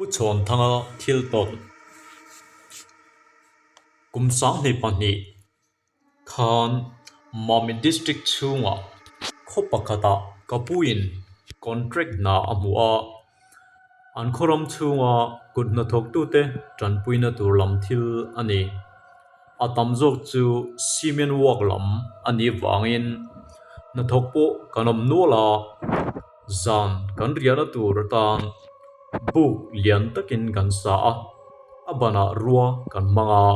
Pu Chhawnthanga thil tawn kum 22 khan Mamit District chhungah khaw pakhatah ka puin contract hna a hmu a, an khaw ram chhunga kut hnathawktute tanpuina tur lam thil a ni. A tam zawk chu cement work lam a nih vangin hnathawk pawh kan awm nual a, zan kan riahna tur atan buk lian takin kan sa a, a banah rua kan hmang a,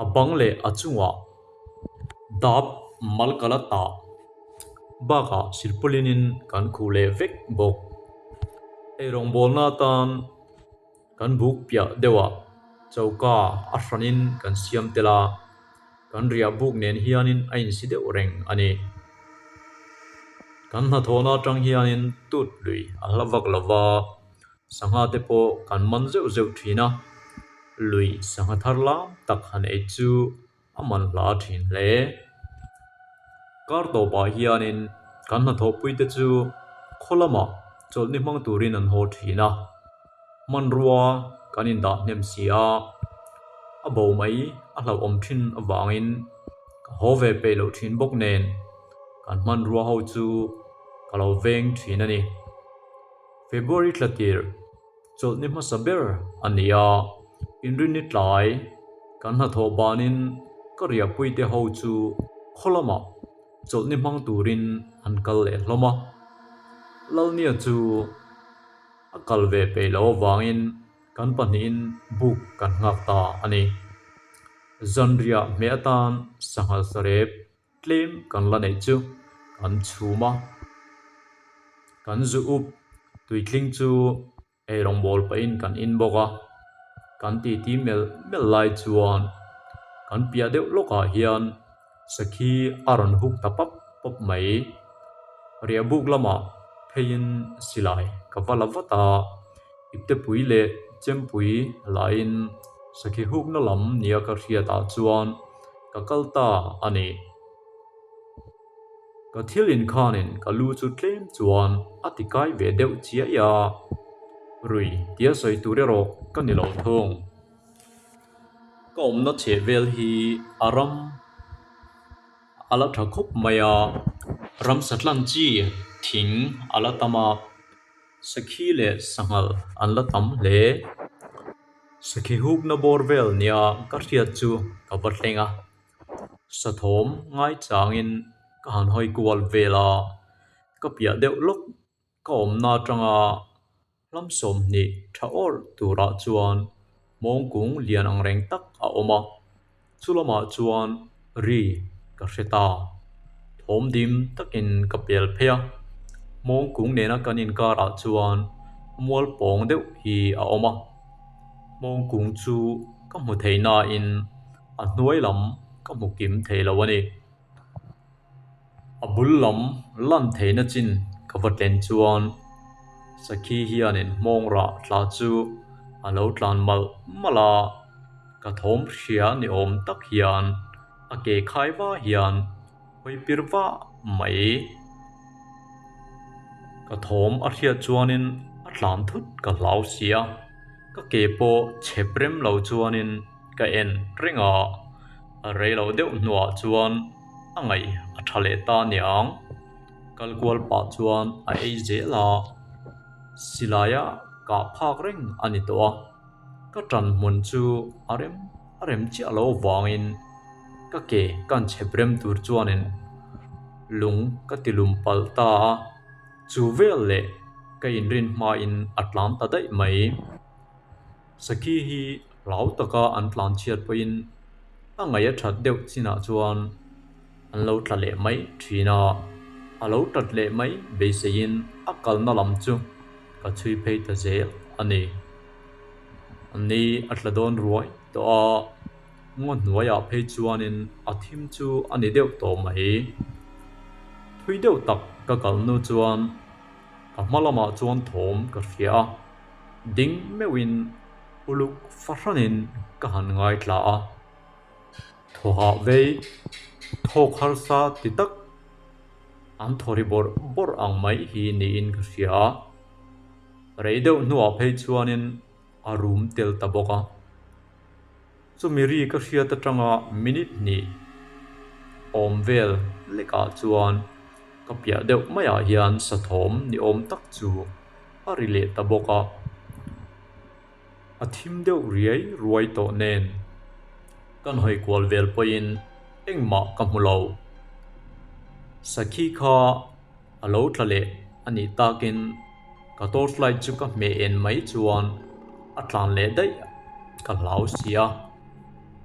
a bang leh a chungah dap mal kala tah bakah silpaulin in kan khuh leh vek bawk. Eirawngbawlna atan Kan buk piah deuhah choka a hranin kan siam tel a, kan riah buk nen hianin a insi deuh reng a ni. Kan hnathawhna atang hianin tut lui a hla vak lo va, sangha te pawh kan man zeuh zeuh thin a, lui sangha thar lam tak han ei chu a man hla thin hle. Kar tawpah hianin kan hnathawhpuite chu khaw lamah chawlhni hmang turin an haw thin a, hmanrua kan indah hnem si a, a bo mai a hlauhawm thin avangin ka haw ve peih loh thin bawk nen kan hmanrua ho chu ka lo veng thin a ni. February thla tir. Chawlhni hmasa ber a ni a, inrinni tlai kan hnathawh banin ka riahpuite ho chu khaw lamah chawlhni hmang turin an kal leh hlawm a. Lalnia chu a kal ve peih loh avangin kan pahnihin buk kan nghak ta a ni. Zanriah hmeh atan sanghal sarep Tlem kan la neih chu kan chhum a, kan zu up tuitling chu eirawng bawl pahin kan in bawk a, kan titi melh melh lai chuan kan piah deuh lawkah hian sakhi a rawn huk ta pap pap mai. Riahbuk lamah pheiin silai ka va la vat a, iptepui leh chempui laiin sakhi hukna lam nia ka hriatah chuan Ka kal ta a ni. Ka thil inkhanin ka lu chu tlem chuan a ti kai ve deuh chiai a, rui tia sawi tur erawh ka ni lo thung. Ka awmna chheh vel hi a ram a la tha khawp mai a, ramsa tlan chi thing a la tam a. Sakhi leh sanghal an la tam hle. Sakhi hukna bawr vel nia ka hriat chu ka va thleng a, sathawm ngaichangin ka han hawi kual vel a, ka piah deuh lawk ka awmna atanga hlam 20 tha awrh turah chuan mawngkung lian ang reng tak a awm a, chu lamah chuan ri ka hre ta. Thawm dim takin ka pel phei a, mawngkung nena kan inkarah chuan mual pawng deuh hi a awm a. Mawngkung chu ka hmu thei nain a hnuai lam ka hmu kim thei lo a ni. A bul lam lan theihna chin ka va tlen chuan sakhi hianin hmawng rah thla chu a lo tlan malh malh a, ka thawm hria ni awm tak hian a ke khai va hian hawi pir vah mai. Ka thawm a hriat chuanin a tlan thut ka hlau si a, ka ke pawh chhep rem lo chuanin ka en reng a, a rei lo deuh hnuah chuan a ngaih a tha leh ta niang. Kal kual pah chuan a ei zel a, silaia kah phak reng a ni tawh a, ka tan hmun chu a rem a rem chiah lo avangin ka ke kan chhep rem tur chuanin lung ka ti lum palh ta a, chu vel leh ka inrin hmain a tlan ta daih mai. Sakhi hi hlau taka an tlan chhiat pawhin a ngaih a that deuh chinah chuan an lo tla leh mai thin a, a lo tat leh mai beiseiin a kalna lam chu ka chhui phei ta zel a ni. Ni a tla dawn ruai tawh a, ngaw hnuaiah phei chuanin a thim chu a ni deuh tawh mai. Thui deuh tak ka kal hnu chuan ka hma lamah chuan thawm ka hria a. Ding meuhin uluk fahranin ka han ngaithla a, thawhah vei thawk harsa ti tak an thaw ri bawrh bawrh ang mai hi niin ka hria a. Rei deuh hnuah phei chuanin. a rum tel ta bawk a. Chumi ri ka hriat atanga minute hnih awm vel lekah chuan ka piah deuh maiah hian sathawm ni awm tak chu a ri leh ta bawk a. A thim deuh riai ruai tawh nen kan hawi kual vel pawhin engmah ka hmu lo. Sakhi kha a lo tla leh a nih takin ka torchlight chu ka hmeh en mai chuan a tlan leh daih ka hlau si a.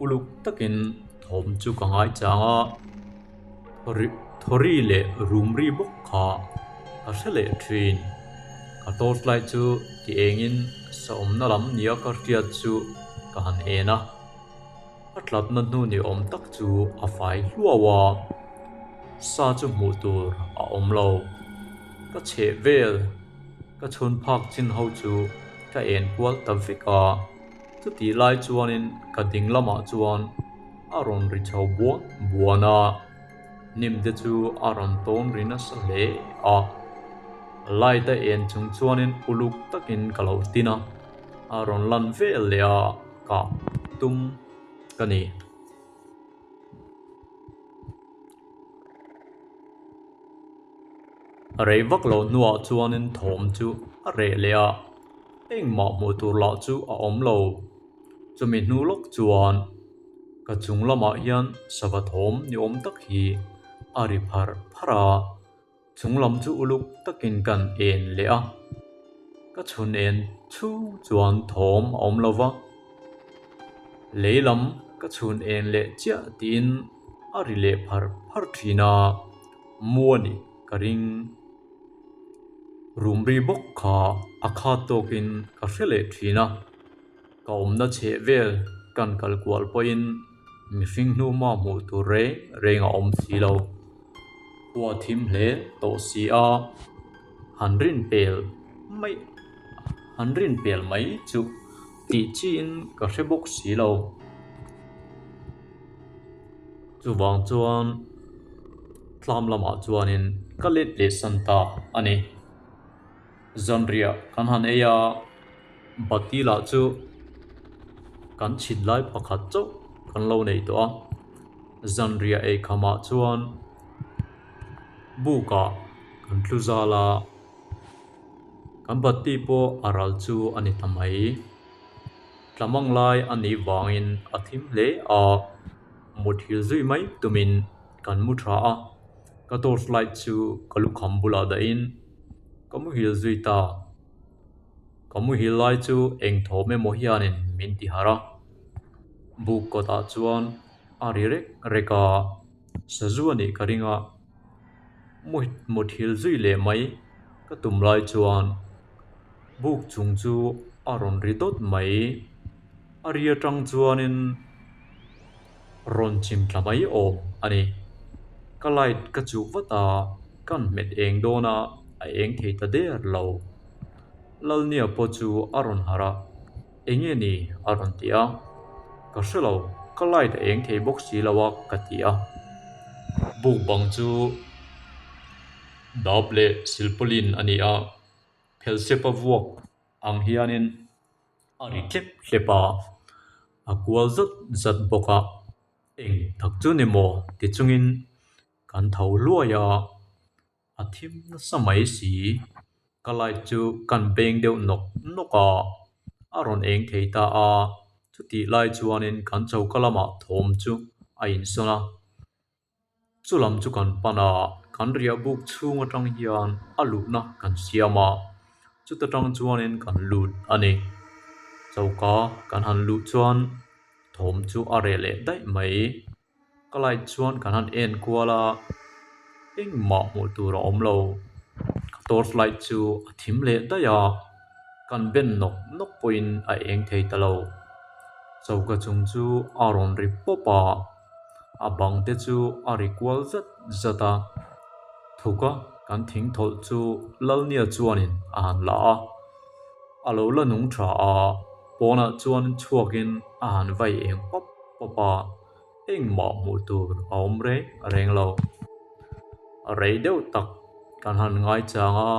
Uluk takin thawm chu ka ngaichang a, thawri leh rum ri bawk kha ka hre leh thin. Ka torchlight chu ti engin saawmna lam nia ka hriat chu ka han en a. A tlatna hnu ni awm tak chu a fai hluau a, sa chu hmuh tur a awm lo. Ka chheh vel, ka chhun phak chin ho chu ka en kual ta vek a, chutih lai chuanin ka ding lamah chuan a rawn ri chho buan buan a, hnim te chu a rawn tawn ri nasa hle a. Light a en chung chuanin uluk takin ka lo tin a, a rawn lan vel leh a. Kah tum ka ni. Rei vak lo hnuah chuanin thawm chu a reh leh a, engmah hmuh tur lah chu a awm lo. Chumi hnu lawk chuan ka chung lamah hian sava thawm ni awm tak hi a ri pharh pharh a. Chung lam chu uluk takin kan en leh a, ka chhun en chhung chuan thawm a awm lo va, lei lam ka chhun en leh chiah tiin a ri leh pharh pharh thin a, mu a nih ka ring. Rum ri bawk kha a khat tawkin ka hre leh thin a. Ka awmna chheh vel kan kal kual pawhin mihring hnuhma hmuh tur reng reng a awm si lo. Khua thim hle tawh si a, han rin pel mai han rin pel mai chu tih chiin ka hre bawk si lo. Chuvang chuan tlam lamah chuanin ka let leh san ta a ni. Zanriah kan han ei a. Bati lah chu kan chhit lai pakhat chauh kan lo nei tawh a, zanriah ei khamah chuan bukah kan tlu zal a, kan bati pawh a ral chu a ni ta mai. Tlamang lai a nih vangin a thim hle a, muthilh zui mai tumin kan mu tha a, ka torch light chu ka lukham bulah dahin ka muhil zui ta. Ka muhil lai chu eng thawm emaw hianin min ti harh a, buk kawtah chuan a ri rek rek a, sazu a nih ka ring a, muthil zui leh mai ka tum lai chuan buk chung chu a rawn ri dawt mai, a ri atang chuanin rawn chim tla mai awm a ni. Ka light ka chuh vat a, kan hmet eng dawn a, a eng thei ta der lo. Lalnia pawh chu a rawn harh a, Enge ni? a rawn ti a. Ka hre lo, ka light a eng thei bawk si lo a ka ti a. Buk bang chu dap leh silpawlin a ni a, phelsepa vuak ang hianin a ri hlep hlep a, a kual zat zat bawk a. Eng tak chu ni maw? ti chungin kan tho hluai a. A thim nasa mai si. Ka light chu kan beng deuh nawk nawk a, a rawn eng thei ta a. Chutih lai chuanin kan choka lamah thawm chu a insawn a. Chu lam chu kan pan a, kan riah buk chhung atang hian a luhna kan siam a, chuta tang chuanin kan lut a ni. Choka kan han luh chuan thawm chu a reh leh daih mai. Ka light chuan kan han en kual a, engmah hmuh tur a awm lo. Ka torch light chu a thim leh daih a, kan ben nawk nawk pawhin a eng thei ta lo. Choka chung chu a rawn ri pawp a, a bang te chu a ri kual zat zat a. Thuka kan thing thawlh chu Lalnia chuanin a han la a, a lo la nung tha a, pawnah chuan chhuakin a han vai eng pawp pawp a. Engmah hmuh tur a awm reng reng lo. Rei deuh tak kan han ngaichang a,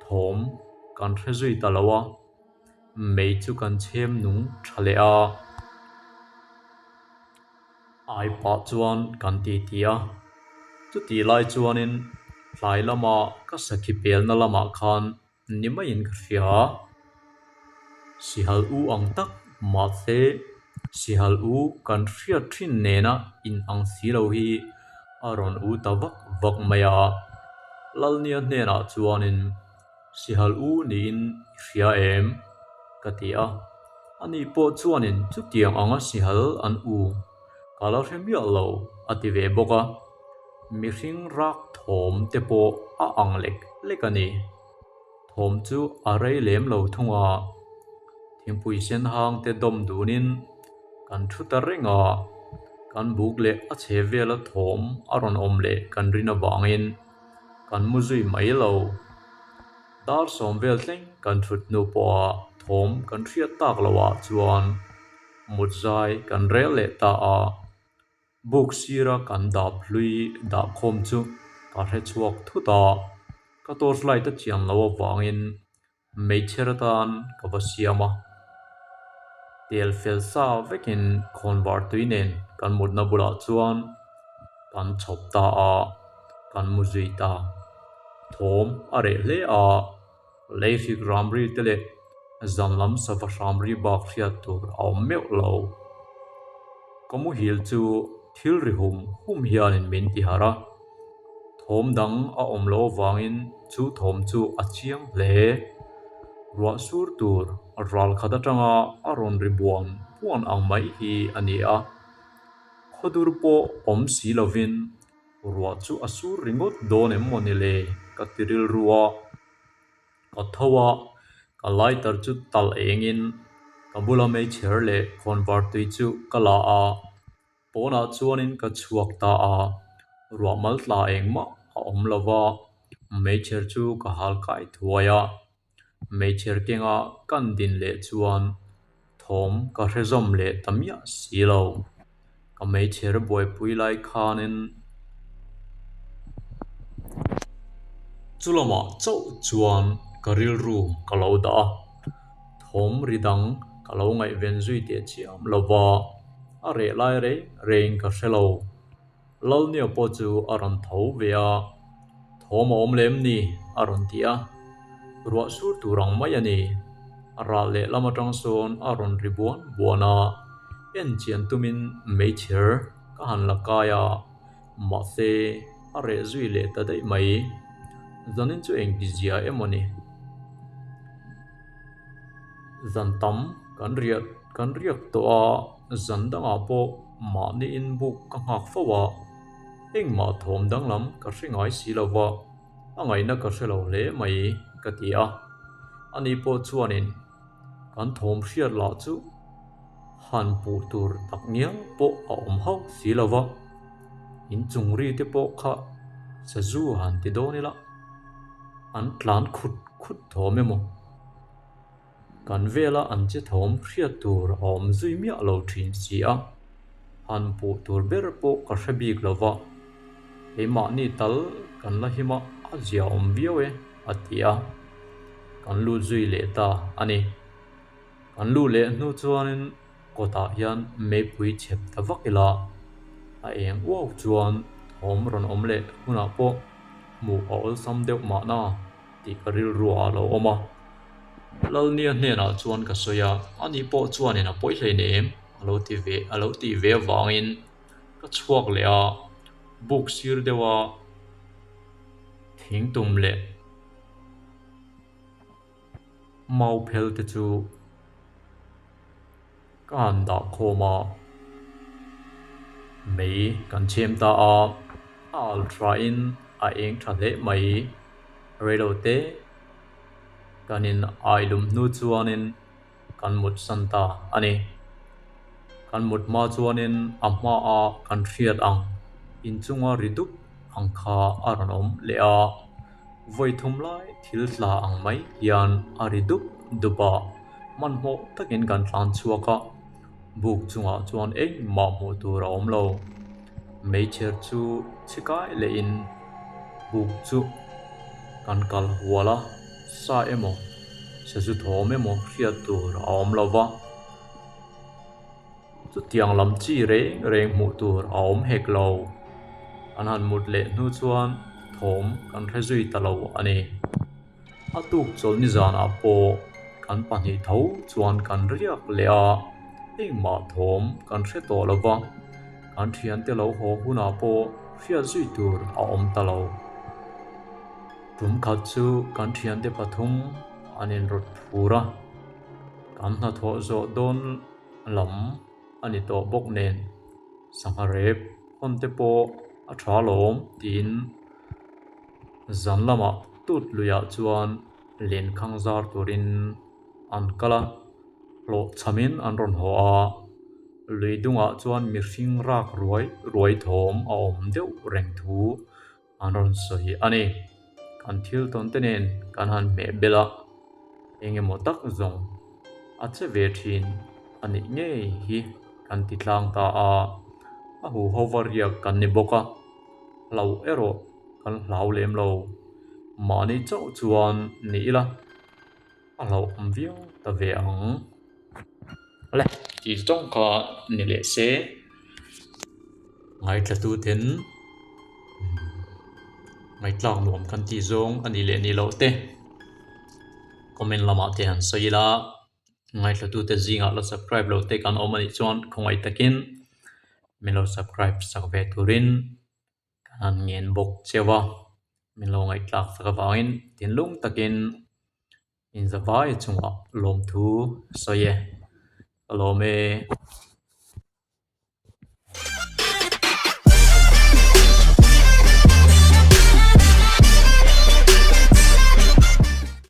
thawm kan hre zui ta lo a. Mei chu kan chhem nung tha leh a. Ai pah chuan kan ti ti a. Chutih lai chuanin tlai lama ka sakhi pelna lamah khan ni maiin ka hria. Sihal u ang tak mahse sihal u kan hriat thin nena in ang si lo hi a rawn u ta vak vak mai a. Lalnia hnenah chuanin Sihal u niin i hria em? ka ti a. Ani pawh chuanin chutiang anga sihal an u ka la hre miah lo a ti ve bawk a. Mihring rak thawm te pawh a ang lek lek a ni. Thawm chu a rei lem lo thung a. Thingpui sen hang te dawm dunin kan thu ta reng a. Kan buk leh a chhe vela thawm a rawn awm leh kan rin avangin Kan mu zui mai lo. Dar sawm vel thleng kan thut hnu pawha thawm kan hriat tak loah chuan mut zai kan rel leh ta a. Buk sira kan dap hlui dah khawm chu ka hre chhuak thut a, ka torch light a chian loh avangin Hmeichher atan ka va siam a, tel fel sa vekin khawnvar tui nen kan mutna bulah chuan kan chhawp ta a, kan mu zui ta. Thawm a reh hle a, lei hrik ramri te leh zan lam sava hramri bak hriat tur a awm meuh lo. Ka muhil chu thil ri hum hum hianin min ti harh a. Thawm dang a awm loh avangin chu thawm chu a chiang hle. Ruah sur tur ral khat atanga a rawn ri buan buan ang mai hi a ni a. Khawdur pawh awm si lovin ruah chu a sur ringawt dawn em maw ni le ka ti rilru a. Ka tho a, ka lighter chu talh engin ka bula meichher leh khawnvar tui chu ka la a. Pawnah chuanin ka chhuak ta a, ruah mal tla engmah a awm lo va, meichher chu ka hal kai thuai a. Meichher kenga kan din leh chuan thawm ka hre zawm leh ta miah si lo. Ka meichher buaipui lai khanin chu lamah chauh chuan ka rilru ka lo dah a, thawm ri dang ka lo ngaihven zui teh chiam lo va. A reh lai reng reng ka hre lo. Lalnia pawh chu a rawn tho ve a, Thawm a awm lem ni? a rawn ti a. Ruah sur tur ang mai a ni. A ral leh lam atang sawn a rawn ri buan buan a, en chian tumin meichher ka han la kai a, mahse a reh zui leh ta daih mai. Zanin chu engtizia emaw ni? Zan tam kan riah kan riak tawh a, zan dangah pawh mahniin buk ka nghak fo a, engmah thawm danglam ka hre ngai si lo va, a ngaihna ka hre lo hle mai ka ti a. Ani pawh chuanin kan thawm hriat lah chu han puh tur tak ngial pawh a awm hauh si lo va, inchung ri te pawh kha sazu han ti dawn ila an tlan khut khut thawm emaw? Kan vela an che thawm hriat tur a awm zui miah lo thin si a, han puh tur ber pawh ka hre bik lo va, keimahni tal kan la him a, a zia awm viau e, a ti a, kan lut zui leh ta a ni. Kan luh leh hnu chuanin kawtah hian meipui chep ta vak ila, a eng uau chuan thawm rawn awm leh hunah pawh hmuh a awlsam deuh mahna. Tih ka rilru ah a lo awm a. Lalnia hnenah chuan ka sawi a, ani pawh chuanin a pawi hleinem a lo ti ve a lo tih ve avangin ka chhuak leh a, buk sir deuh a thingtum leh mau phel te chu Ka han dah khawm a, mei kan chhem ta a, a al thain a eng tha hle mai. Reilo te kan in ai lum hnu chuanin kan mut san ta a ni. Kan mut hma chuanin a hmaa kan hriat ang inchunga ri dup ang kha a rawn awm leh a, vawi thum lai thil tla ang mai hian a ri dup dup a. Hmanhmawh takin kan tlan chhuak a, buk chungah chuan engmah hmuh tur a awm lo. Meichher chu chhi kai lehin buk chu kan kal hual a, sa emaw Sazu thawm emaw hriat tur a awm lo va, chutiang lam chi reng reng hmuh tur a awm hek lo. Kan han mut leh hnu chuan thawm kan hre zui ta lo a ni. A tuk chawlh nizanah pawh kan pahnih tho chuan kan riak leh a, engmah thawm kan hre tawh lo va, kan thiante lo haw hunah pawh hriat zui tur a awm ta lo. Tum khat chu kan thiante pathum an inrawt phur a, kan hnathawh zawh dawn lam a ni tawh bawk nen sangha rep hawn te pawh a tha lawm tiin zan lamah tut luiah chuan lenkhang zar turin an kal a, hlawhchhamin an rawn haw a, lui dungah chuan mihring rak ruai ruai thawm a awm deuh reng thu An rawn sawi a ni. Kan thil tawn te nen kan han hmeh belh a, eng emaw tak zawng a che ve thin a nih ngei hi kan ti tlang ta a, a huho va riak kan ni bawk a, hlau erawh kan hlau lem lo. Mahni chauh chuan ni ila a hlauhawm viau ta ve ang. Le, tih tawng kha ni leh se. Ngaithla ten ngaitlak nuam kan tih zawng a nih leh nih loh te comment lamah te han sawi ila ngaithla tute zingah la subscribe loh te kan awm a nih chuan khawngaih takin min lo subscribe sak ve turin kan han ngen bawk cheu a min lo ngaitlak sak avangin thinlung takin inzavai chungah lawmthu sawi e ka lawm e.